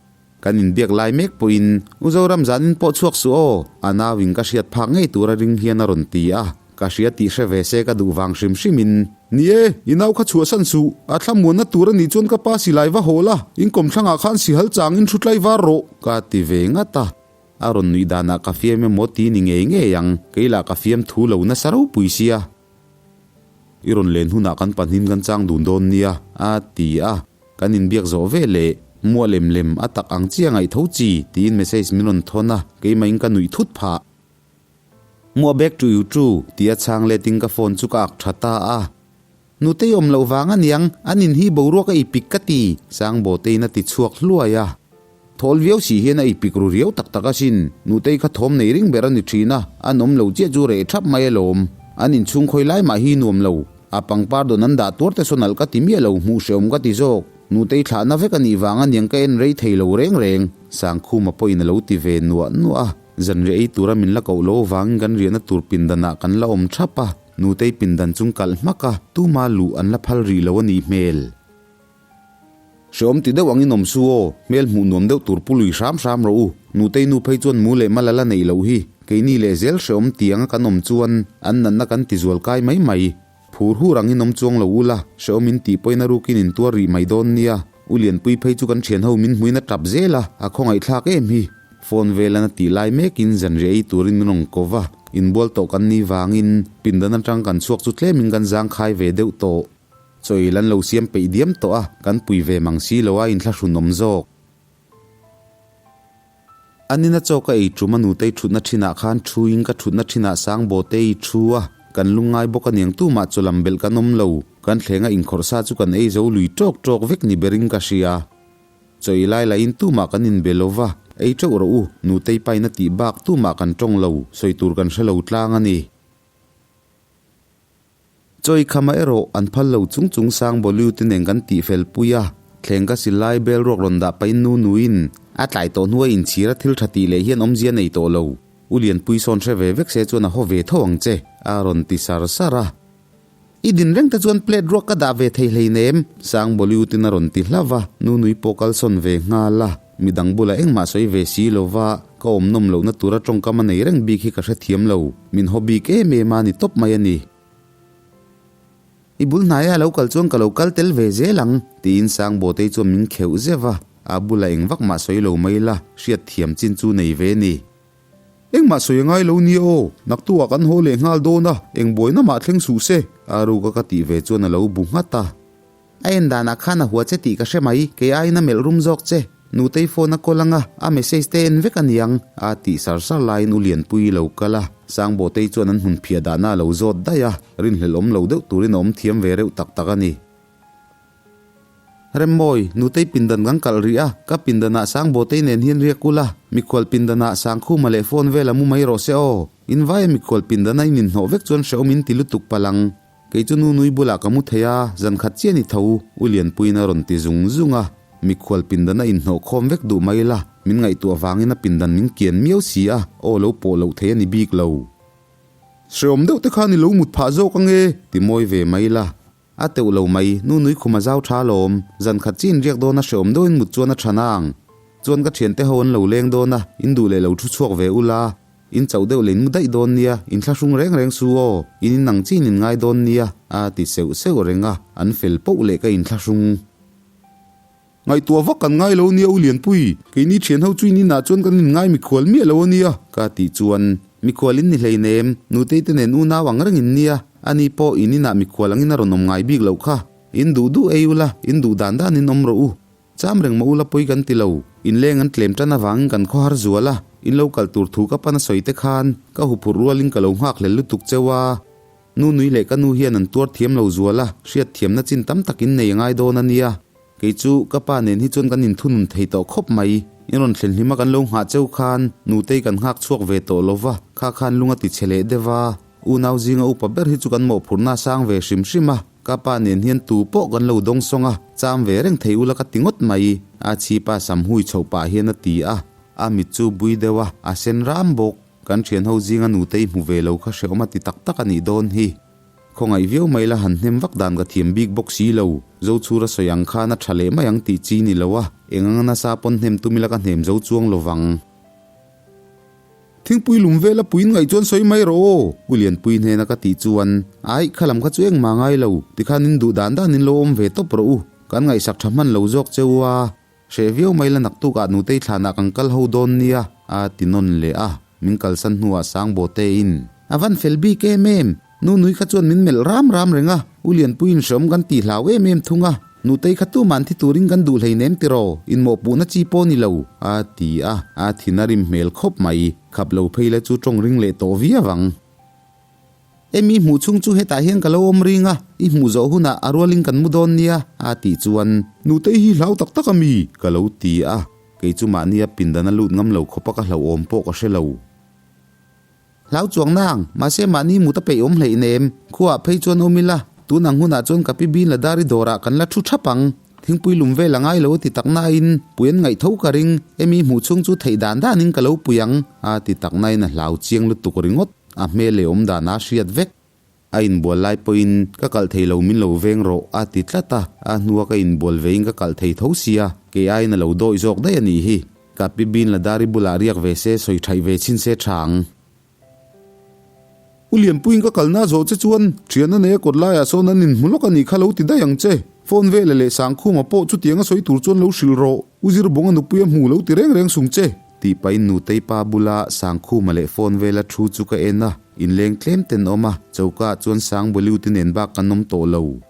Kan inbiak lai mek pawhin, U Zoram zanin pawh chhuak suh aw, a nauin ka hriat phak ngei tura ring hian a rawn ti a. Ka hria tih hre ve se ka duh vang hrim hrim in. Ni e, i nau kha chhuahsan suh, a thlamuanna tur a nih chuan ka pa silai va haw la, in kawmthlangah khan sihal chang in thu tlai var rawh, ka ti ve ngat a. A rawn nuih danah ka fiam emaw ti ni ngei ngei ang, kei lah ka fiam thu lo nasa ropui sia. I rawn len hunah kan pahnin kan chang dun dawn nia, a ti a. Kan inbiak zawh ve leh, Muah lem lem a tak ang chiah ngaih tho chi, tiin message min rawn thawn a, keimahin ka nuih thut phah. Muah back to you too, tia chhang letin ka phone chu ka ak tha ta a. Nutei awm loh vang aniang, an in hi boruak a ipik ka ti, Sangbawteiin a ti chhuak hluai a. Thawl viau si hian a ipik ru riau tak tak asin, Nutei kha thawm nei ring ber a ni thin a, an awm lo chiah chu reh thap mai alawm. An inchhung khawi lai mah hi nuam lo, a pangpar dawn an dah tuar te sawn alh ka ti miah lo, hmuh hrehawm ka ti zawk. Nutei thlahna vek a nih vang aniang ka en rei thei lo reng reng, Sangkhuma pawhin a lo ti ve nuah nuah a. Zanriah ei tura min la koh lo avangin kan riahna tur pindanah kan la awm thap a, Nutei pindan chung kalh hmak a, tuma luh an la phal rih lo a nih hmel. Hreawm ti deuh angin awm su aw, hmel hmuh nuam deuh tur pu lui hram hram rawh u. Nutei nu phei chuan mu leh mal a la neih loh hi, keini leh zel hreawm ti anga kan awm chuan an natna kan ti zual kai mai mai. Phur hur angin awm chuang lo ula, hreawm in tih pawhin a rukin in tuar rih mai dawn nia. U Lianpui phei chu kan thianho min hmuin a tap zel a, a khawngaihthlak em hi. Phone velan a tih lai mekin zanriah ei turin min rawn ko va, inbual tawh kan ni vangin pindan atang kan chhuak chu tlemin kan zangkhai ve deuh tawh. Chawi lan lo siam peih diam tawh a, kan pui ve mang si lo a inthlahrun awm zawk. An ina chaw ka ei tum a nutei thutna thinah khan thuin ka thutna thinah Sangbawtei thu a, kan lungngai bawk aniang tumah chaw lam belh kan awm lo, kan thlenga inkhawrh sa chu kan ei zo lui tawk tawk vek ni berin ka hria. Chaw ei lai lahin tumah kan inbe lo va, ei teuh rawh u, nutei paina tih bak tumah kan tawng lo, sawi tur kan hre lo tlang a ni. Chawi khama erawh an phal lo chung chung sang Bawliu te nen kan tih fel pui a, thleng ka sil lai bel ruak rawn dah pahin nu nuin a tlai tawh hnua inchhir a thil tha tih leh hian awmzia nei tawh lo. U Lianpui sawn hre ve vek se chuan a haw ve tho ang che, a rawn ti sar sar a. I din reng te chuan plate ruak ka dah ve thei hleinem, sang Bawliu ten a rawn ti hlauh a, nu nui pawh kalsawn ve nghal a. Midang bulah engmah sawi ve si lova ka awm nawm lohna tura tawngkam a nei reng bik hi ka hrethiam lo, min haw bik em em a ni tawp mai a ni. I bul hnaia a lo kal chuan ka lo kal tel ve zel ang, tiin Sangbawtei chuan min kheuh zeuh a, a bulah eng vak mah sawi lo mai la, hriatthiam chin chu nei ve ni. Engmah sawi a ngai lo nia aw, naktuah kan haw leh nghal dawn a, eng buaina mah thleng suh se, a ruka ka tih ve chuan a lo bu nghat a. A en danah khan a hua che tih ka hre mai, kei aiin a melh rum zawk che. Nutei phone a call anga, a message te en vek aniang, a tih sar sar laiin U Lianpui lo kal a, Sangbawtei chuan an hmun phiah dahna a lo zawt daih a, rinhlelh awm lo deuh turin a awm thiam ve reuh tak tak a ni. Remmawi, Nutei pindan kan kalh rih a, ka pindanah Sangbawtei nen hian riak ula, mikhual pindanah Sangkhuma leh phone vel a mu mai rawh se aw. Invaia mikhual pindana in inhnawh vek chuan hrehawm in ti lutuk palh ang. Kei chu nu nui bulah ka mu thei a, zan khat chiah ni tho, U Lianpuiin a rawn ti zung zung a. Mikhual pindan a inhnawh khawm vek duh mai la, min ngaihtuah vangin a pindan min kian miau si a, aw lo pawh loh thei a ni bik lo. Hreawm deuh te khan i lo mut phah zawk ange, ti mawi ve mai la. A teuh lo mai, nu nui khum a zau tha alawm, zan khat chiah inriak dawn a hreawm deuhin mut chuan a tha nang. Chuan ka thiante ho an lo leng dawn a, in duh leh lo thu chhuak ve ula. In chauh deuh leh in mu daih dawn nia, in thlahrung reng reng su aw, in in ang chiin in ngai dawn nia, a ti seuh seuh reng a, an fel poh leh ka inthlahrung. Ngaihtuah vak kan ngai lo nia U Lianpui, keini thian ho chu in inah chuan kan inngai mikhual miah lo a nia, ka tih chuan, Mikhual in ni hleinem, nutei te nen unau ang reng in nia, ani pawh in inah mikhual angin a rawn awm ngai bik loh kha, in duh duh ei ula, in duh dan dan in awm rawh u, Cham reng mah ula pawi kan ti lo, inleng an tlem tan avangin kan khawhar zual a, in lo kal tur thu ka pan a sawi te khan ka huphurh rualin ka lo nghak hlel lutuk cheu a. Nu nui leh ka nu hian an tuar thiam lo zual a, hriat thiamna chin tam tak in nei a ngai dawn a nia. Kei chu ka pa nen hi chuan kan inthunun thei tawh khawp mai. In rawn thlen hlima kan lo nghah cheu khan nutei kan nghak chhuak ve tawh lo va, kha khan lung a ti che leh deuh a. Unau zinga upa ber hi chu kan mawhphurhna a sang ve hrim hrim a, ka pa nen hian tu pawh kan lo dawng sawng a, cham ve reng thei ula ka ti ngawt mai, a chhipa sam hui chhoh pah hian a ti a, a mit chu bui deuh a, a sen ram bawk. Kan thianho zinga nutei hmu ve lo kha hrehawm a ti tak tak a nih dawn hi. Khawngaih viau mai la han hnem vak dan ka thiam bik bawk si lo, Zochhura sawi ang khan a tha leh mai ang tih chi ni lo a, eng anga nasa pawn hnem tum ila ka hnem zo chuang lo vang. Thingpui lum vela puiin ngaih chuan sawi mai rawh aw, U Lianpui hnena ka tih chuan, Aih, kha lam kha chu engmah ngai lo, tikhan in duh dan dan in lo awm ve tawp rawh u, kan ngaihsak tha hman lo zawk che u a, hreh viau mai la naktukah nutei thlanah kan kal ho dawn nia, a ti nawn leh a, min kalsan hnuah Sangbawte in a van fel bik em em, Nu nui kha chuan min melh ram ram reng a, U Lianpuiin hreawm kan tih hlau em em thung a, Nutei kha tuman thi turin kan duh hleinem tiraw, inmawhpuhna chi pawh ni lo, a ti a, a thin a rim hmel khawp mai, khap lo phei la chu tawng ring leh tawh viau ang. Emi hmuh chhung chu hetah hian ka lo awm ring a, i hmuh zawh hunah a rualin kan mu dawn nia, a tih chuan. Nutei hi hlau tak tak a mi? ka lo ti a, kei chu mahnia pindan a lut ngam lo khawpa ka hlauhawm pawh ka hre lo. Hlau chuang nang, mahse mahni mut a peih awm hleih nem. Khuaah phei chuan awm ila, tun ang hunah chuan ka pi bin la dari dawrah kan la thu thap ang. Thingpui lum vel a ngai lo a ti tak nain, pui an ngaih tho ka ring, emi hmuh chhung chu theih dan danin ka lo pui ang, a ti tak nain a hlau chiang lutuk ringawt, a hmel leh awm dan a hriat vek. A inbual lai pawhin ka kalh thei lo min lo veng rawh a ti tlat a, a hnua ka inbual veiin ka kalh thei tho sia, kei aiin a lo dawih zawk daih a nih hi. Ka pi bin la dari bulah riak ve se sawi thaih ve chhin se tha ang. U Lianpuiin ka kalna zawh che chuan thian a nei a kawt laiah sawn an inhmu lawk a nih kha lo ti daih ang che. Phone vela leh Sangkhuma pawh chutiang a sawi tur chuan lo hrilh rawh. U Zirbawng a nupui a hmu lo ti reng reng sung che. Tih pahin Nutei pa bula Sangkhuma leh phone vela thu chu ka en a, inleng tlem ten awm a, choka ah chuan Sangbawliu te nen bak kan awm tawh lo.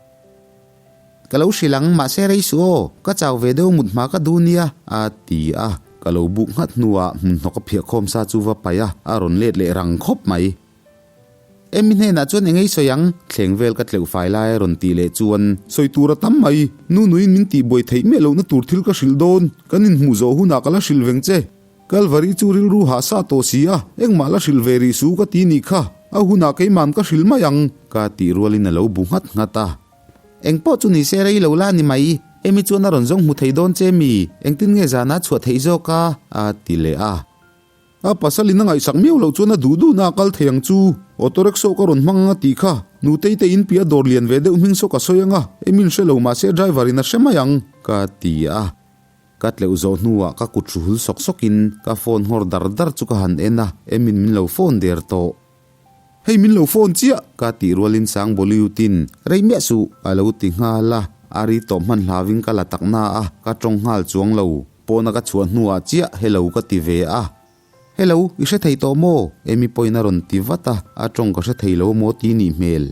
Ka lo hrilh ang, mahse rei suh aw, ka chau ve deuh mut hma ka duh nia, a ti a, ka lo buk nghat hnuah hmunhnawk a phiahkhawm sa chu va paih a, a rawn let leh rang khawp mai. Emi hnenah chuan eng ei sawi ang? Thleng vel ka tleuh fai lai a rawn tih leh chuan. Sawi tur a tam mai, nu nuin min tihbuai theih miah lohna tur thil ka hrilh dawn, kan inhmuh zawh hunah ka la hrilh veng che. Kalvari chu rilru hah sa tawh si a, engmah la hrilh ve rih su ka ti nih kha, a hunah keiman ka hrilh mai ang. Ka tih rualin a lo bu nghat nghat a. Eng pawh chu ni se rei lo la ni mai, Emi chuan a rawn zawng hmu thei dawn che mi, engtin nge zanah chhuah theih zawk a? a ti leh a. A pasal in a ngaihsak miau loh chuan a duh duhna a kal thei ang chu. Auto rickshaw ka rawn hmang ang a tih kha. Nutei te in piah dawr lian ve deuh hming saw ka sawi ang a, emin hre lo mahse driver in a hre mai ang. Ka ti a. Ka tleuh zawh hnuah ka kut hru hul sawk sawk in ka phone nghawr dar dar chu ka han en a, emin min lo phone der tawh. Hei min lo phone chiah! Ka tih rualin Sangbawliutin, Rei miah suh! a lo ti nghal a, a ri tawh hman hlauin ka la tak na a, ka tawng nghal chuang lo. Pawna ka chhuah hnuah chiah hello ka ti ve a. Hello, i hre thei tawh maw? Amy pawhin a rawn ti vat a, a tawng ka hre thei lo maw ti nih hmel.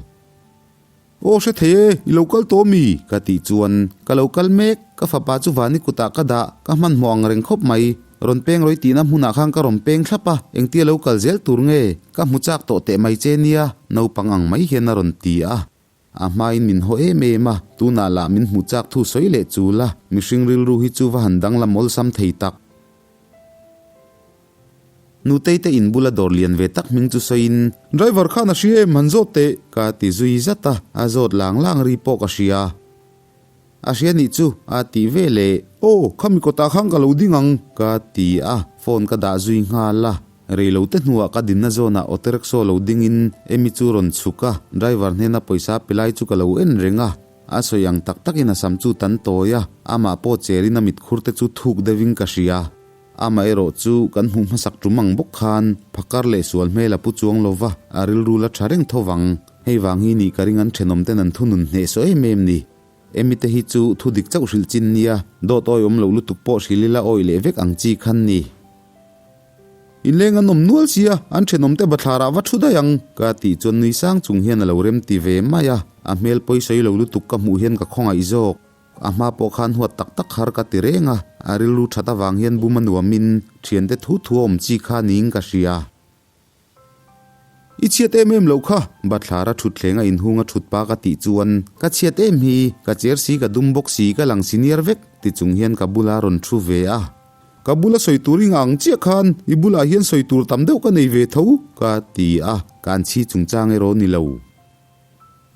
Aw hre thei e, i lo kal tawh mi? Ka tih chuan, Ka lo kal mek, ka fapa chu vani kutah ka dah, ka hmanhmawh ang reng khawp mai. Rawn peng rawi tihna hmunah khan ka rawn peng thlap a, engtia lo kal zel tur nge? Ka hmu chak tawh teh mai che nia, naupang ang mai hian a rawn ti a. A hmain min haw em em a, tunah lah min hmu chak thu sawi leh chul a, mihring rilru hi chu va han danglam awlsam thei tak. Nutei te in bula dawr lian ve tak hming chu sawiin. Driver khan a hria em han zawt teh? Ka ti zui zat a, a zawt lang lang ri pawh ka hria. A hria nih chu, a ti ve leh. Aw, khami kawtah khan ka lo ding ang. Ka ti a, phone ka dah zui nghal a. Reilo te hnuah ka dinna zawnah auto rickshaw lo dingin Emy chu rawn chhuk a, driver hnena pawisa pe lai chu ka lo en reng a. A sawi ang tak takin a sam chu tan tawi a, amah pawh cherin a mitkhur te chu thuk deuhin ka hria. Amaherawh chu kan hmuh hmasak tum ang bawk khan phakar leh sual hmel a pu chuang lo va, a rilru la tha reng tho vang. Hei vang hi nih ka ring an thenawm ten an thunun hneh saw em em ni. Emi te hi chu thu dik chauh hrilh chin nia, dawt awi awm lo lutuk pawh hrilh ila awi leh vek ang chi khan ni. Inleng an awm nual sia, an thenawm te bathlar ah va thu daih ang. Ka tih chuan nui sang chung hian a lo rem ti ve mai a, a hmel pawi sawi lo lutuk ka hmuh hian ka khawngaih zawk. A hma pawh khan huat tak tak har ka ti reng a, a rilru that avang hian bum a nuamin thiante thu thu a awm chi kha niin ka hria. I chhiat em em loh kha. Bathlara thutthleng a inhung a thut pa ka tih chuan, Ka chhiat em hi, ka cher si ka dum bawk si ka lang senior vek ti chung hian ka bula rawn thu ve a. Ka bula sawi tur i ngah ang chiah khan i bulah hian sawi tur tam deuh ka nei ve tho. Ka ti a, ka an chhi chungchang erawh ni lo.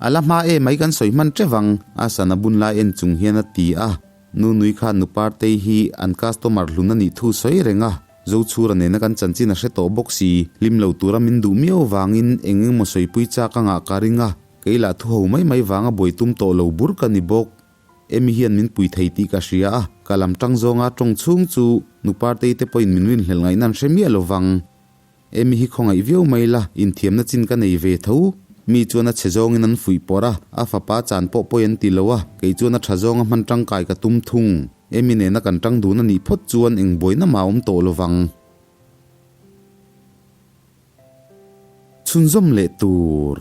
A la hma e mai kan sawi hman teuh ang, a sana bun lai en chung hian a ti a. Nu nui khan nu Partei hi an customer hlun a nih thu sawi reng a. Zochhura nena kan chanchin a hre tawh bawk si, hlim lo tura min duh miau vangin eng engmaw sawipui chak anga ka ring a, kei lah thu ho mai mai vanga buai tum tawh lo bur ka ni bawk. Emi hian min pui thei tih ka hria a, ka lam tang zawnga tawng chhung chu nu Partei te pawhin min rinhlelh ngaihna an hre miah lo vang. Emi hi khawngaih viau mai la, inthiamna chin ka nei ve tho. Mi chuan a chhe zawngin an fuih pawrh a, a fapa chan pawh pawi an ti lo a, kei chuan a tha zawnga hman tangkai ka tum thung. Emi nena kan tang dun a nih phawt chuan eng buaina mah a awm tawh lovang. Chhunzawm leh tur.